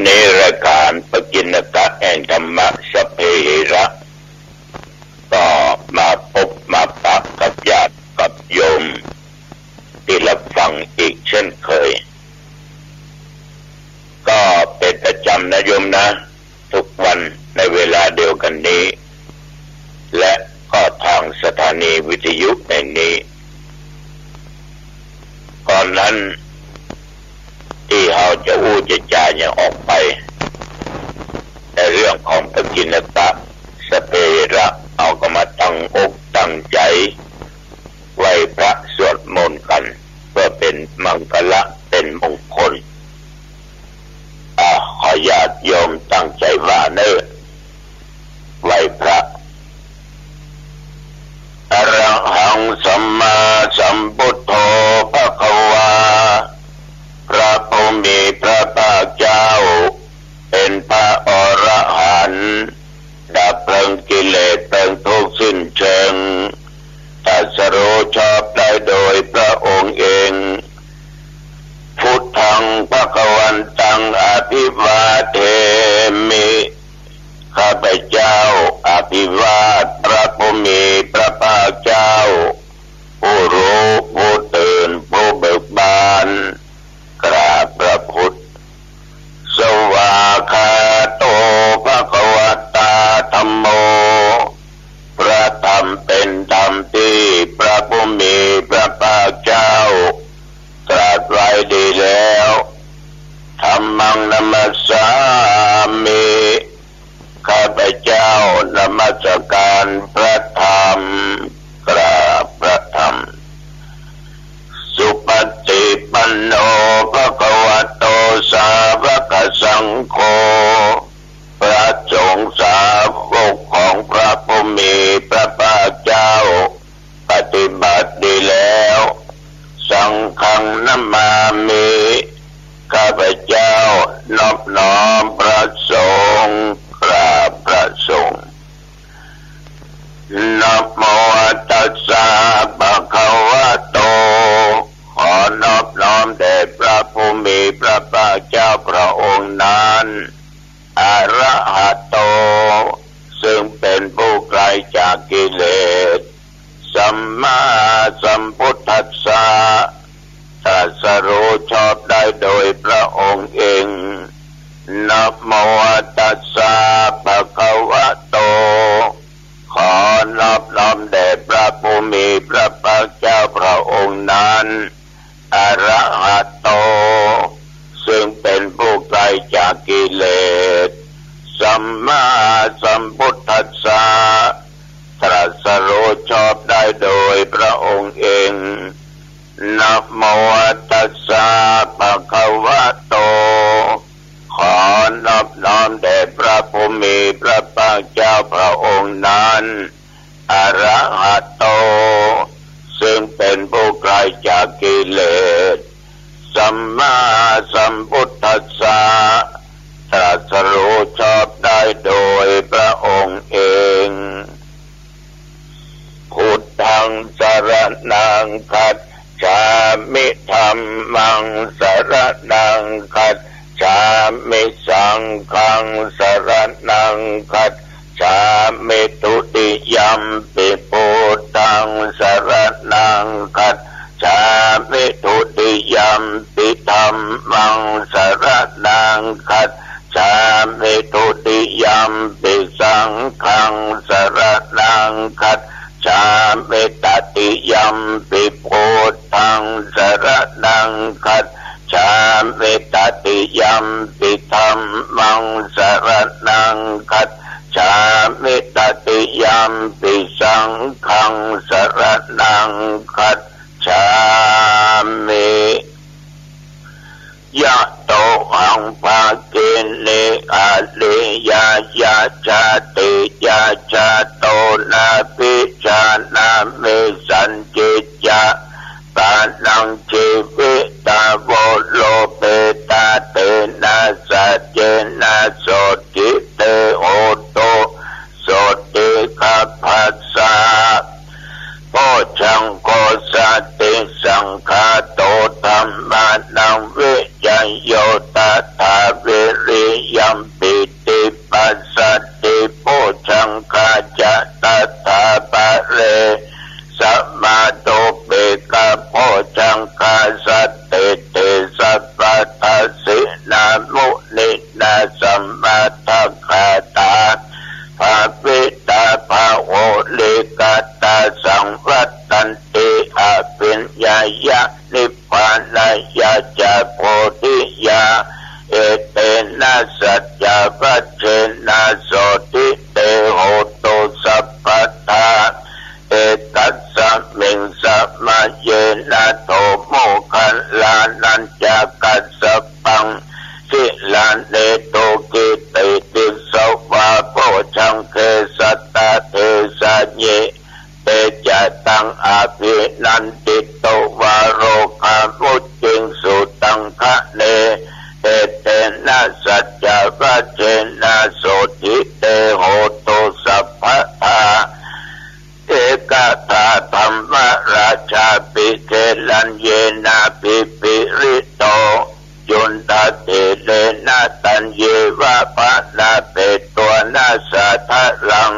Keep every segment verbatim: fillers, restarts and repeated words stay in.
ในรายการปกิณกะแห่งธรรมะสัพเพเหระ ก็มาพบมาปะกับญาติกับโยมที่รับฟังอีกเช่นเคย ก็เป็นประจำนะโยมนะ ทุกวันในเวลาเดียวกันนี้ และก็ทางสถานีวิทยุแห่งนี้ ก่อนนั้นที่เฮาจะอู้จะจ๋าหยังออกไป ในเรื่องของปกิณกะสัพเพเหระ เฮาก็มาตั้งอกตั้งใจ๋ไหว้พระสวดมนต์กั๋น เพื่อเป๋นมังคละเป๋นมงคล อ่า ขอญาติโยมตั้งใจ๋ว่าเน่อ ไหว้พระ อะระหังสัมมาสัมพุทโธภะคะวา พระผู้มีพระภาคเจ้า เป๋นพระอรหันต์ ดับเพลิงกิเลสเพลิงทุกข์สิ้นเชิง ตรัสรู้ชอบได้โดยพระองค์เอง พุทธังภะคะวันตังอะภิวาเทมิ ข้าพเจ้าอภิวาทพระผู้มีพระภาคเจ้า ผู้รู้ผู้ตื่นผู้เบิกบาน กราบพระพุทธ สวากขาโตภะคะวะตาธัมโม พระธรรมเป๋นธรรมที่พระผู้มีพระภาคเจ้าตรัสไว้ดีแล้ว ธัมมังนะมัสสามิ ข้าพเจ้านมัสการพระธรรม กราบพระธรรม สุปฏิปันโนภะคะวะโตสาวกสังโฆ พระสงฆ์สาวกของพระผู้มีพระภาคเจ้า ปฏิบัติดีแล้ว สังฆังนะมามิ ข้าพเจ้านอบน้อมพระสงฆ์ กราบพระสงฆ์ นะโมตัสสะภะคะวะโต ขอนอบน้อมแด่พระผู้มีพระภาคเจ้าพระองค์นั้น อะระหะโต ซึ่งเป๋นผู้ไกลจากกิเลส สัมมาสัมพุทธัสสะ ตรัสรู้ชอบได้โดยพระองค์เอง นะโมตัสสะภะคะวะโต ขอนอบน้อมแด่พระผู้มีพระภาคเจ้าพระองค์นั้น อะระหะโต ซึ่งเป๋นผู้ไกลจากกิเลส สัมมาสัมพุทธัสสะ ตรัสรู้ชอบได้โดยพระองค์เอง นะโมตัสสะภะคะวะโต ขอนอบน้อมแด่พระผู้มีพระภาคเจ้าพระองค์นั้น อะระหะโต ซึ่งเป๋นผู้ไกลจากกิเลส สัมมาสัมพุทธัสสะ ตรัสรู้ชอบได้โดยพระองค์เอง พุทธังสรณังคัจฉามิ ธัมมังสรณังคัจฉามิ สังฆังสรณังคัจฉามิ ทุติยัมปิพุทธังสรณังคัจฉามิ ทุติยัมปิธัมมังสรณังคัจฉามิ ทุติยัมปิสังฆังสรณังคัจฉามิ ตติยัมปิพุทธังสรณังคัจฉามิ ตติยัมปิธัมมังสรณังคัจฉามิ ตติยัมปิสังฆังสรณังคัจฉามิ ยะโตหัง ภกินนี อริยญาณา จาติญาณา จาโต นาภิจานามิ สัญญิญญา ปานัง จีวิตา โว โรเปตา เตนะ สัจเจนะ โสตถิ เต โหตุ โสตถิ คัพพะสสะ โพชฌังโค สติสังขาโต ธัมมานัง วิจโย ตถา วิริ ปะนะยาจะโพธิยา เอเตนะสัจจวัจเจนะ โสตถิเต โหตุ สัพพะทา เอกัสสะมิงสะมะเยนะ โถ โมคคัลลานัญจะกัสสะปัง กิลาเน ทุกขิติ ติสสะวา โพชฌังเข สัตตะเทสะยิ เตจะตัง อภินันทิโต วาโรคามุจจิงสุตังคะเน เอเตนะสัจจวัจเจนะ โสตถิเต โหตุ สัพพะทา เอกทาธัมมราชาปิ เกลัญเยนะภิปริโต จุณฑะเถเรนะ ตัญเยวะปะนะเปตวะนะสาทะลัง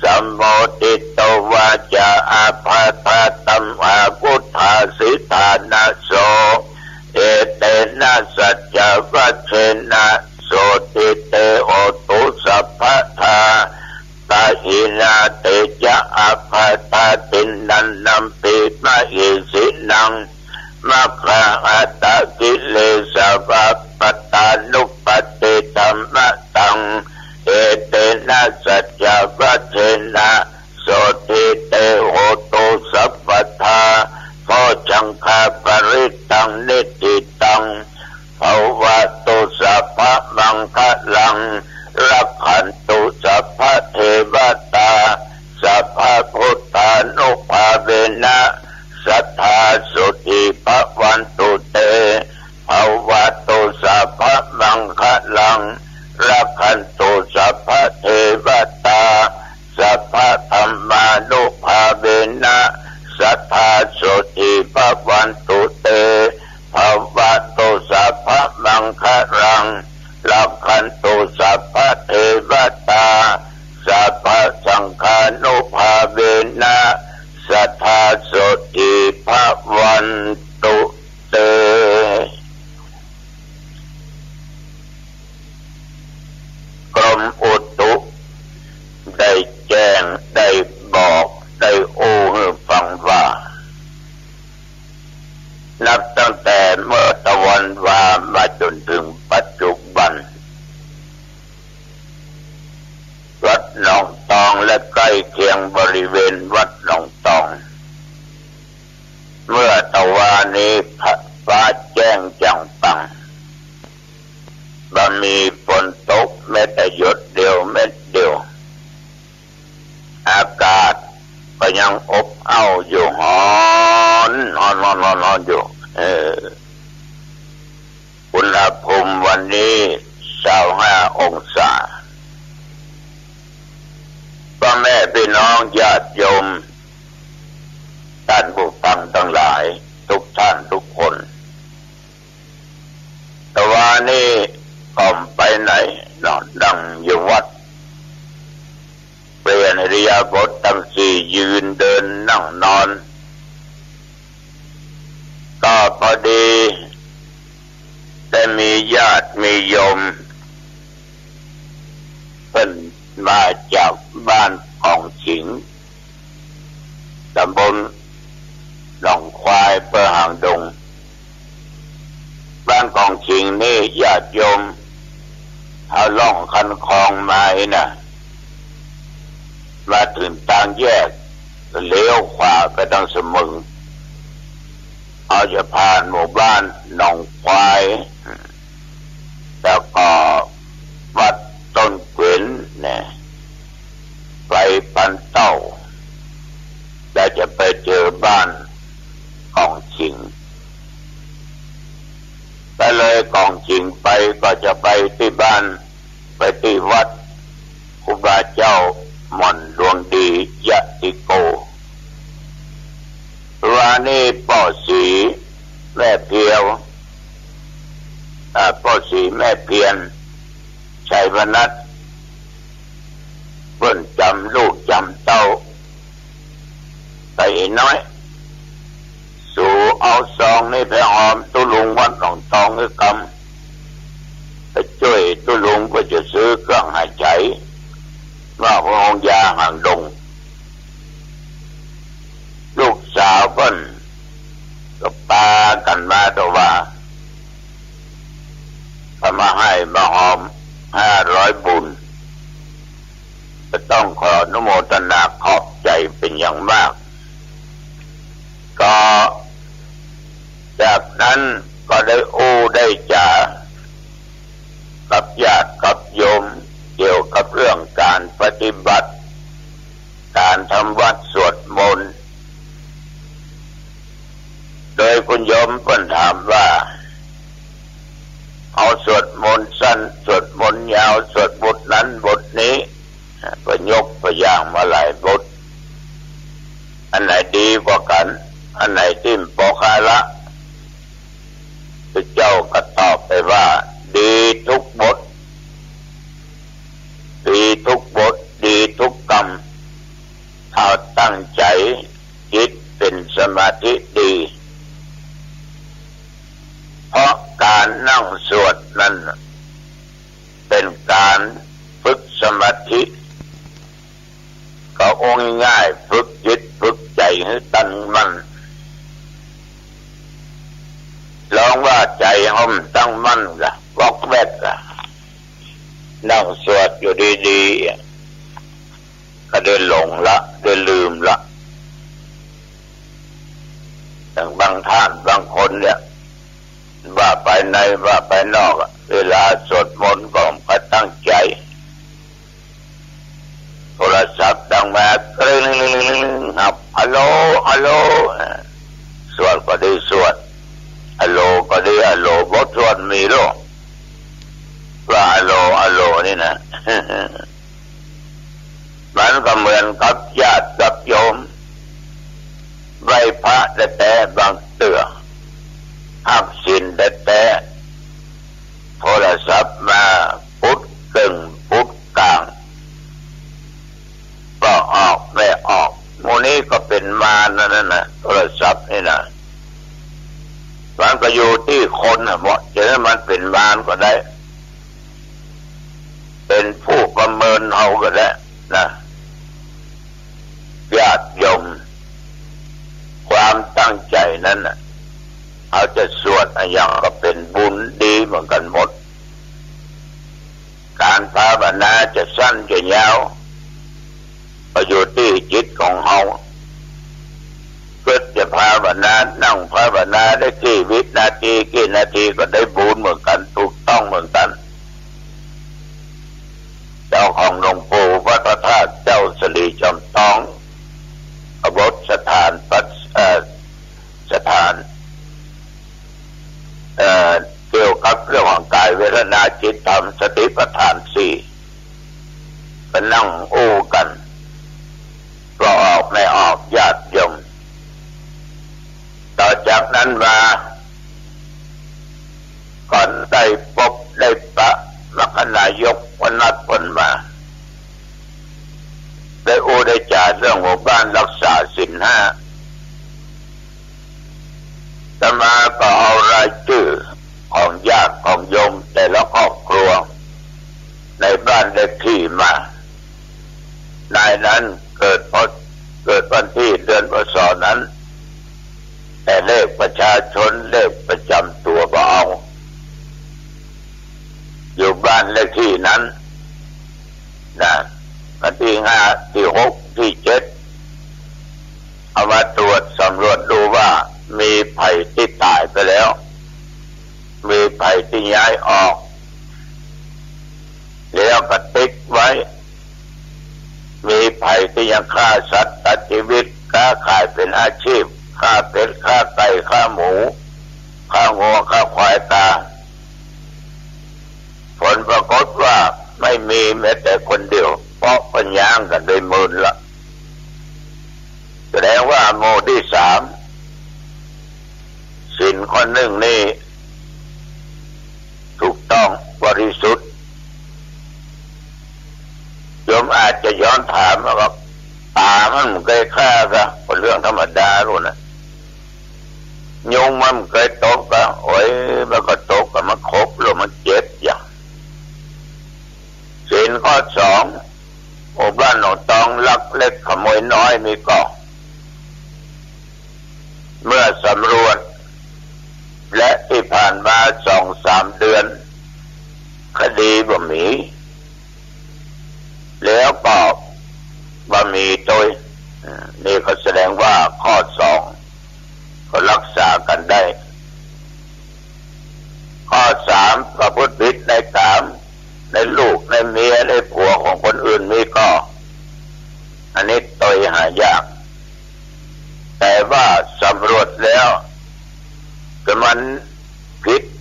สัมโมทิโต วาจ๋า อะภาทะ ธัมมา วุฑฒาสิทธานะโส เอเตนะสัจจวัจเจนะ โสตถิเต โหตุ สัพพะทา ตะหินา เตจะ อะภาทา ทินนันนัมปิ มะหิสินัง มัคคาหะตะ กิเลสะวะ ปัตตานุปัตติธัมมะตัง เอเตนะสัจจวัจเจนะ โสตถิเต โหตุ สัพพะทา โพชฌังคาภริตัง นิฏฐิตัง ภะวะตุ สัพพะมังคะลัง รักขันตุ สัพพะเทวะตา สัพพะพุทธานุภาเวนะ สัตถา โสตถิ ภะวันตุเต ภะวะตุ สัพพะมังคะลัง รักขันตุ สัพพะเทวะตา สัพพะธัมมานุภาเวนะ สัตถา โสตถิ ภะวันตุเต ภะวะตุ สัพพะมังคะลัง รักขันตุ สัพพะเทวะตา สัพพะสังฆานุภาเวนะ สัตถา โสตถิ ภะวันตุเต กรมอุตุได้แจ้ง ได้บอก ได้อู้หื้อฟังว่า นับตั้งแต่เมื่อตะวันวามาจ๋นเถิงปัจจุบัน วัดหนองตองและใก้เคียงบริเวณวัดหนองตอง เมื่อตะวานี้ฟ้าแจ้งจ่างปัง บ่มีฝนตกแม้แต่หยดเดียวเม็ดเดียว อากาศก็ยังอบอ้าวอยู่ ฮ้อน ฮ้อน ฮ้อน ฮ้อน ฮ้อนอยู่ เออ อุณหภูมิวันนี้ซาวห้าองศา พ่อแม่พี่น้องญาติโยม ต้านผู้ฟังตังหลาย ทุกท่านทุกคน ตะวานี้ก็บ่ไปไหนเนาะ นั่งอยู่วัด เปลี่ยนอิริยาบถตังสี่ ยืนเดินนั่งนอน ก็พอดีได้มีญาติมีโยม เปิ้นมาจากบ้านกองสิงห์ ต๋ำบลหนองควาย อำเภอหางดง บ้านกองสิงห์นี่ญาติโยมเอาล่องคันคลองมานี่นะ มาเถิงตางแยก เลี้ยวขวาไปตางสะเมิง เอาจะผ่านหมู่บ้านหนองควาย แล้วก็วัดต้นเกวียนเนี่ย ไปปันเต้า แล้วจะไปเจอบ้านกองสิงห์ ก็เลยกองสิงห์ไป ก็จะไปตี้บ้าน ไปตี้วัดครูบาเจ้าหม่อนดวงดียะติโก วานี้ป้อศรีแม่เพียว อ่า ป้อศรีแม่เพียน ชัยพนัส เปิ้นจ๋ำลูกจ๋ำเต้า ไป ไอ้น้อย สูเอาซองนี้ไปหอมตุ๊ลุงวัดหนองตองหื้อกำ ไปจ้วยตุ๊ลุงเปิ้นจะซื้อเครื่องหายใจ ว่าโฮงยาหางดง ลูกสาวเปิ้นก็ปากั๋น นั้นก็ได้อู้ได้จ๋ากับญาติกับโยมเกี่ยวกับเรื่องการปฏิบัติ การทำวัตรสวดมนต์ โดยคุณโยมเปิ้นถามว่า เอาสวดมนต์สั้น สวดมนต์ยาว สวดบทนั้นบทนี้ ก็ยกตัวอย่างมาหลายบท อันไหนดีกว่ากั๋น อันไหนตี้ปอคาละ พระเจ้าก็ตอบไปว่า ดีทุกบท ดีทุกบท ดีทุกกำ ถ้าตั้งใจ๋จิตเป๋นสมาธิดี เพราะการนั่งสวดนั้นน่ะ เป๋นการฝึกสมาธิ ก็เอาง่ายๆ ฝึกจิตฝึกใจ๋หื้อตั้งมั่น ลองว่าใจ๋เฮาบ่ตั้งมั่นก่ะ วอกแวกก่ะ นั่งสวดอยู่ดีๆ ก็ได้หลงละ ได้ลืมละ อย่างบางท่านบางคนเนี่ย ว่าไปในว่าไปนอกอะ เวลาสวดมนต์ก็บ่ตั้งใจ๋ โทรศัพท์ดังมากริ๊ง หับ ฮัลโหล ฮัลโหล สวดก็ดีสวด ฮัลโหลก็ดีฮัลโหล บ่สวดมีโล ว่าฮัลโหล ฮัลโหลนี่นะ มันก็เหมือนกับญาติกับโยม ไหว้พระแต๊ๆ บางเตื้อ ฮักศีลแต๊ๆ โทรศัพท์มาปุ๊ดเกิ่งปุ๊ดก่าง ก็ออกไม่ออก หมู่นี้ก็เป๋นมารนั่นน่ะ โทรศัพท์นี่นะ มันก็อยู่ตี้คนน่ะ บ่จะหื้อมันเป๋นมารก็ได้ เป๋นผู้ประเมินเฮาก็ได้นะ ญาติโยม ความตั้งใจ๋นั้นน่ะ เฮาจะสวดอะหยังก็เป๋นบุญดีเหมือนกั๋นหมด ก๋านภาวนาจะสั้นจะยาว ก็อยู่ตี้จิตของเฮา กึ๊ดจะภาวนา นั่งภาวนาได้กี่วินาที กี่นาทีก็ได้บุญเหมือนกั๋น ถูกต้องเหมือนกั๋น เจ้าของหลวงปู่วัดพระธาตุ เจ้าสิริจอมทอง เคารพสถานปัส- เอ่อ สถาน เอ่อ เกี่ยวกับเรื่องของกายเวทนาจิตธรรมสติปัฏฐานสี่ ก็นั่งอู้กั๋น ก็ออกไม่ออกญาติโยม ต่อจากนั้นมา ก็ได้ปบได้ปะมรรคนายก ก็นัดเปิ้นมา ได้อู้ได้จ๋าเรื่องหมู่บ้านรักษาศีลห้า อาตมาก็เอารายจื้อของญาติของโยมแต่ละครอบครัวในบ้านเลขที่มา ในนั้นเกิดพอ- เกิดวันที่เดือน พ.ศ. นั้น แต่เลขประชาชน เลขประจำตั๋วบ่เอา อยู่บ้านเลขที่นั้นนะ วันที่ห้า ที่หก ที่เจ็ด เอามาตรวจสำรวจดูว่ามีใผตี้ต๋ายไปแล้ว มีใผตี้ย้ายออก แล้วก็ติ๊กไว้ มีใผตี้ยังฆ่าสัตว์ตัดจีวิต ค้าขายเป๋นอาชีพ ฆ่าเป็ด ฆ่าไก่ ฆ่าหมู ฆ่างัว ฆ่าควายต๋าย ผลปรากฏว่าไม่มีแม้แต่คนเดียว เพราะเปิ้นย้างกั๋นได้เมินละ แสดงว่าหมู่ตี้สาม ศีลข้อนึ่งนี่ถูกต้องบริสุทธิ์ โยมอาจจะย้อนถามว่า ป๋ามันบ่เกยฆ่าก่ะ ก็เรื่องธรรมดาลูกนะ ยุงมันบ่เกยตบก่ะ โอ้ย มันก็ตบก่ะ มันขบแล้วมันเจ็บอย่าง ศีลข้อสอง หมู่บ้านหนองตอง ลักเล็กขโมยน้อยมีก่อ เมื่อสำรวจ และตี้ผ่านมาสองสามเดือน คดีบ่มี แล้วก็บ่มีตวย อ่า นี่ก็แสดงว่าข้อสองก็รักษากั๋นได้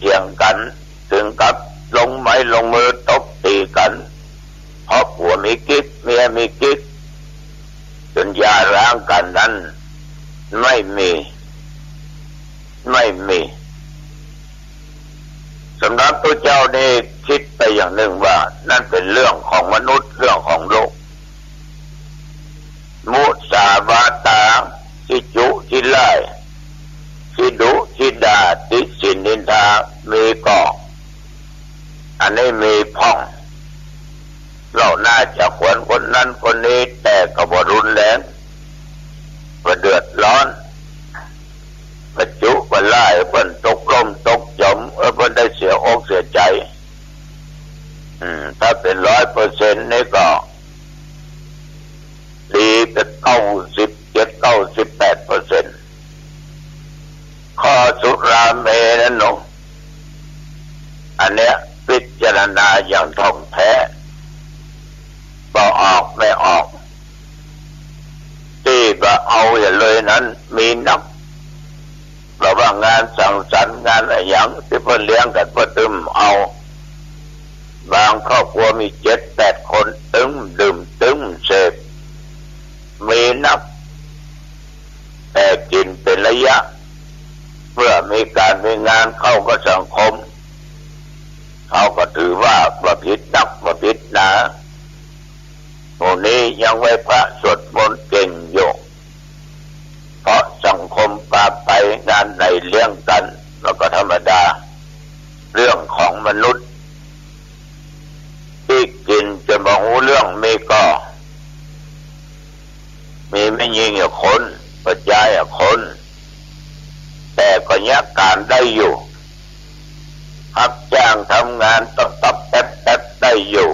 เถียงกั๋น เถิงกับลงไม้ลงมือตบตี๋กั๋น เพราะผัวมีกิ๊ก เมียมีกิ๊ก จ๋นหย่าร้างกั๋นนั้น ไม่มี ไม่มี สำหรับพระเจ้านี่กึ๊ดไปอย่างนึ่งว่า นั้นเป๋นเรื่องของมนุษย์ เรื่องของโลก มุสาวาทา ขี้จุขี้ล่าย ขี้ดุขี้ด่า ติฉินนินทา มีก่อ อันนี้มีพ่อง เล่าหน้าจะขวัญคนนั้นคนนี้ แต่ก็บ่รุนแรง บ่เดือดร้อน บ่จุบ่ล่าย เปิ้นตกล่มตกจ๋ม เออ เปิ้นได้เสียอกเสียใจ๋ อืม ถ้าเป๋นร้อยเปอร์เซ็นต์นี่ก็ ดีไปเก้าสิบเจ็ด เก้าสิบแปดเปอร์เซ็นต์ ข้อสุราเมรย์นั้นเนาะ อันเนี้ยพิจารณาอย่างถ่องแท้ บ่ออกไม่ออก ตี้บ่เอาอย่าเลยนั้นมีนัก บ่ว่างานสังสรรค์งานอะหยังตี้เปิ้นเลี้ยงกั๋น เปิ้นดื่มเอา บางครอบครัวมีเจ็ดแปดคน ตึงดื่มตึงเสพ มีนัก แต่กิ๋นเป๋นระยะ เมื่อมีก๋านมีงานเข้ากับสังคม เขาก็ถือว่าบ่ผิดนักบ่ผิดหนา หมู่นี้ยังไหว้พระสวดมนต์เก่งอยู่ เพราะสังคมปาไป งานไหนเลี้ยงกั๋น มันก็ธรรมดา เรื่องของมนุษย์ ตี้กิ๋นจ๋นบ่ฮู้เรื่อง มีก่อ มีแม่ญิงอะคน ป้อจายอะคน แต่ก็เยียะก๋านได้อยู่ ฮับจ้างทำงานตับตับแต๊บแต๊บได้อยู่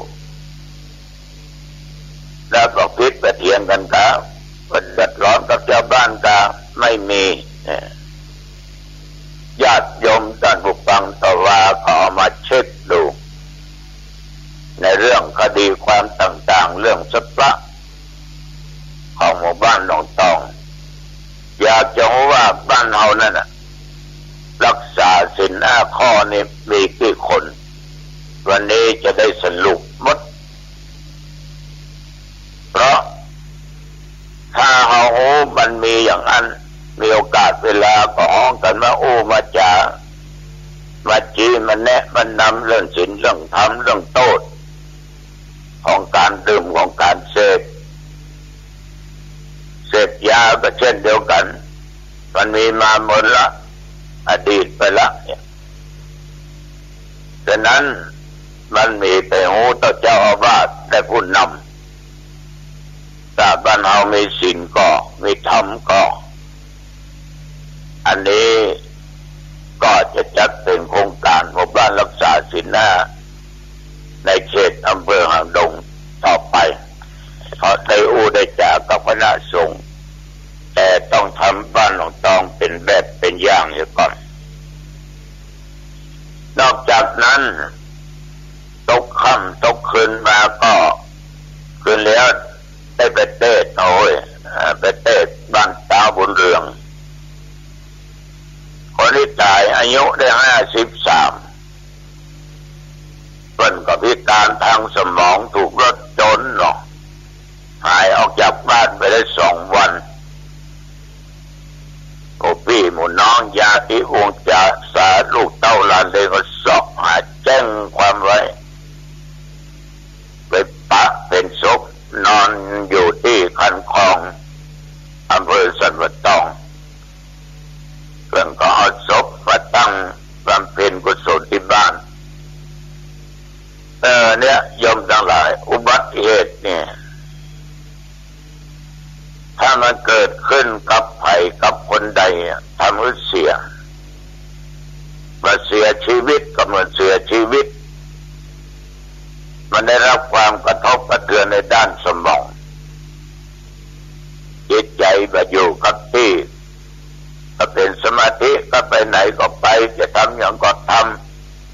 แล้วก็ผิดไปเถียงกั๋นกา บ่เดือดร้อนกับจาวบ้านกา ไม่มี เนี่ย ญาติโยมต้านผู้ฟังตะวาก็เอามาเช็คดู ในเรื่องคดีความต่างๆ เรื่องสะปะ ของหมู่บ้านหนองตอง อยากจะฮู้ว่าบ้านเฮานั้นน่ะ รักษาศีลห้าข้อนี้มีกี่คน วันนี้จะได้สรุปหมด เพราะถ้าเฮาฮู้มันมีอย่างอั้น มีโอกาสเวลาก็ฮ้องกั๋นมาอู้มาจ๋า มาจี้มาแนะมานำเรื่องศีลเรื่องธรรม เรื่องโต้ษ ของก๋านดื่ม ของก๋านเสพ เสพยาก็เช่นเดียวกั๋น มันมีมาเมินละ อดีตไปละเนี่ย ฉะนั้นมันมีไปฮู้เต้าเจ้าอาวาสและผู้นำ ถ้าบ้านเฮามีศีลก็ มีธรรมก็ อันนี้ก็จะจัดเป๋นโครงก๋านหมู่บ้านรักษาศีลห้า ในเขตอำเภอหางดงต่อไป เพราะได้อู้ได้จ๋ากับคณะสงฆ์ แต่ต้องทำบ้านหนองตองเป๋นแบบเป๋นอย่างเหียก่อน นอกจากนั้น ตกค่ำตกคืนมาก็ คืนแล้วได้ไปเตศน์ โอ้ย เอ่อ ไปเตศน์บ้านต๊าวบุญเรือง คนตี้ต๋ายอายุได้ห้าสิบสาม เปิ้นก็พิก๋านตางสมอง ถูกรถจนเนาะ หายออกจากบ้านไปได้สองวัน หมู่ปี้หมู่น้อง ญาติวงศ์จาสา ลูกเต้าหลานเหลนก็เซาะหาแจ้งความไว้ ไปปะเป๋นศพนอนอยู่ตี้คันคลอง อำเภอสันป่าตอง เปิ้นก็เอาศพมาตั้งบำเพ็ญกุศลตี้บ้าน เออ เนี่ย โยมตังหลาย อุบัติเหตุเนี่ย ถ้ามันเกิดขึ้นกับใผกับคนใดอะ ทำหื้อเสีย บ่เสียจีวิตก็เหมือนเสียจีวิต มันได้รับความกระทบกระเทือนในด้านสมอง จิตใจ๋บ่อยู่กับตี้ ถ้าเป๋นสมาธิก็ไปไหนก็ไป จะทำหยังก็ท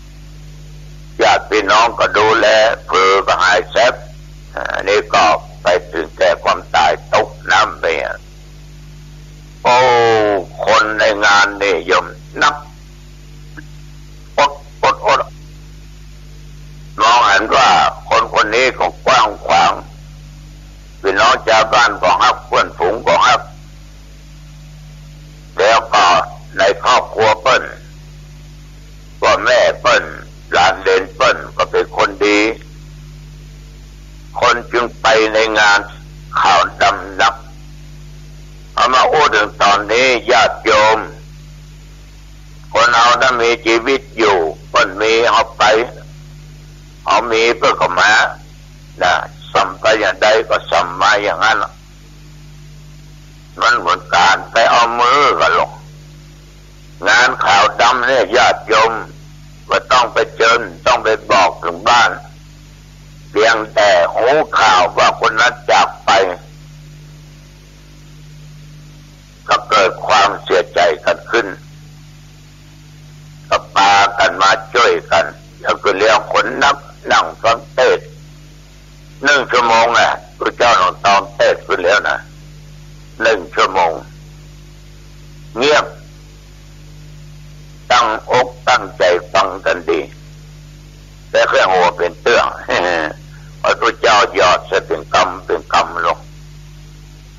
ำ ญาติพี่น้องก็ดูแล เผลอก็หายแซบ อันนี้ก็ไปเถิงแก่ความต๋าย ตกน้ำไปอะ โอ้ คนในงานนี่โยม นับ อด มีจีวิตอยู่ เปิ้นมีเฮาไป เฮามีเปิ้นก็มา นะ ส่ำไปอย่างใดก็ส่ำมาอย่างนั้น มันเหมือนก๋านไปเอามือกั๋นลง งานขาวดำเนี่ย ญาติโยมบ่ต้องไปเจิญ ต้องไปบอกเถิงบ้าน เพียงแต่ฮู้ข่าวว่าคนนั้นจากไป ก็เกิดความเสียใจ๋กั๋นขึ้น ก็ปากั๋นมาจ้วยกั๋น แล้วก็เรียกคนนักนั่งฟังเตสน์ นึ่งชั่วโมงนะ พระเจ้าหลวงตองเตสน์ขึ้นแล้วนะ นึ่งชั่วโมง เงียบ ตั้งอกตั้งใจ๋ฟังกั๋นดี แต่แค่หัวเป๋นเตื้อง พระพุทธเจ้าหยอดใส่เป๋นกำเป๋นกำลง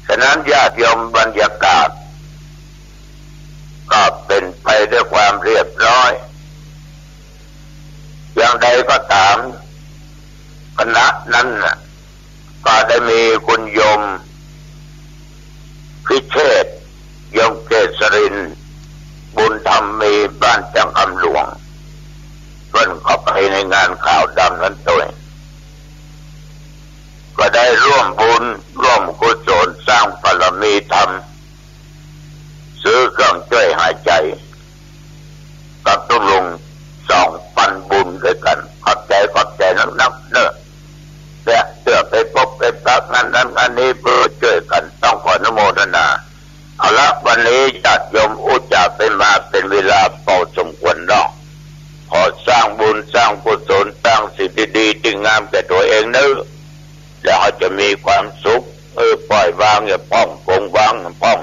ฉะนั้นญาติโยม บรรยากาศก็เป๋นไปด้วยความเรียบร้อย อย่างใดก็ต๋าม คณะนั้นน่ะ ก็ได้มีคุณโยมพิเชษฐ์ โยมเกษรินทร์ บุญธรรมมี บ้านจั่งคำหลวง เปิ้นเข้าไปในงานขาวดำนั้นตวย ก็ได้ร่วมบุญร่วมกุศลสร้างบารมีธรรม ซื้อเครื่องจ้วยหายใจ๋ กับตุ๊ลุงสองปันบุญด้วยกั๋น ขอบใจ๋ ขอบใจ๋นักๆ เน้อ เนี่ย เตื้อไปปกไปปักงานนั้นงานนี้ เปื้อจ้วยกั๋น ต้องขออนุโมทนา เอาละ วันนี้ญาติโยมอู้จ๋าไปมาเป๋นเวลาพอสมควรเนาะ ขอสร้างบุญสร้างกุศล สร้างสิ่งดีๆ ตี้งามแก่ตั๋วเองเน้อ แล้วเฮาจะมีความสุข เออ ป่อยวางอย่าพ่อง ปลงวางอย่าพ่อง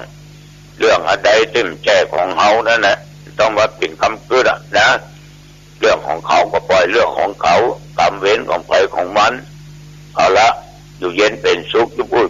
เรื่องอันใดตี้บ่ใจ้ของเฮานั้นแหละ ต้องว่าเป๋นกำกึ๊ดอะนะ เรื่องของเขาก็ป่อยเรื่องของเขา กรรมเวรของใผของมัน เอาละ อยู่เย็นเป๋นสุข อยู่พูด